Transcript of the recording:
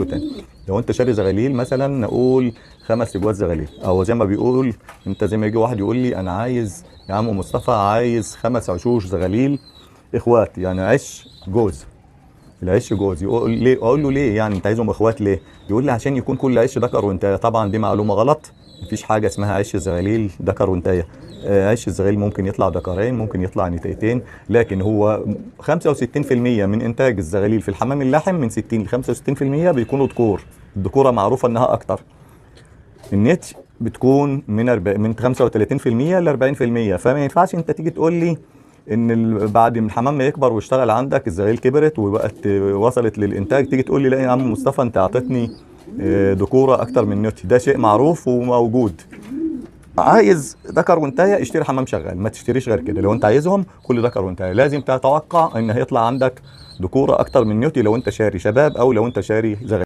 تاني. لو انت شاري زغاليل مثلا، نقول 5 اجواد زغاليل، او زي ما بيقول انت، زي ما يجي واحد يقول لي انا عايز يا عم مصطفى عايز 5 عشوش زغاليل اخوات، يعني عش جوز، العش جوز. يقول ليه؟ اقول له ليه يعني انت عايزهم اخوات ليه؟ يقول لي عشان يكون كل عش ذكر وانتايه. طبعا دي معلومة غلط، مفيش حاجة اسمها عش زغاليل ذكر وانتايه. عش الزغاليل ممكن يطلع ذكرين، ممكن يطلع نتايتين، لكن هو 65% من انتاج الزغاليل في الحمام اللحم، من 60 ل 65% بيكونوا ذكور. الذكورة معروفة انها اكتر. النت بتكون من 35% ل 40%. فما ينفعش انت تيجي تقول لي ان بعد ما الحمام ما يكبر واشتغل عندك الزغاليل كبرت وبقت وصلت للانتاج، تيجي تقول لي لا يا عم مصطفى انت اعطيتني ذكوره اكتر من نوتي. ده شيء معروف وموجود. عايز ذكر وانتايه اشتري حمام شغال، ما تشتريش غير كده. لو انت عايزهم كل ذكر وانتايه لازم تتوقع ان هيطلع عندك ذكوره اكتر من نوتي لو انت شاري شباب او لو انت شاري زغاليل.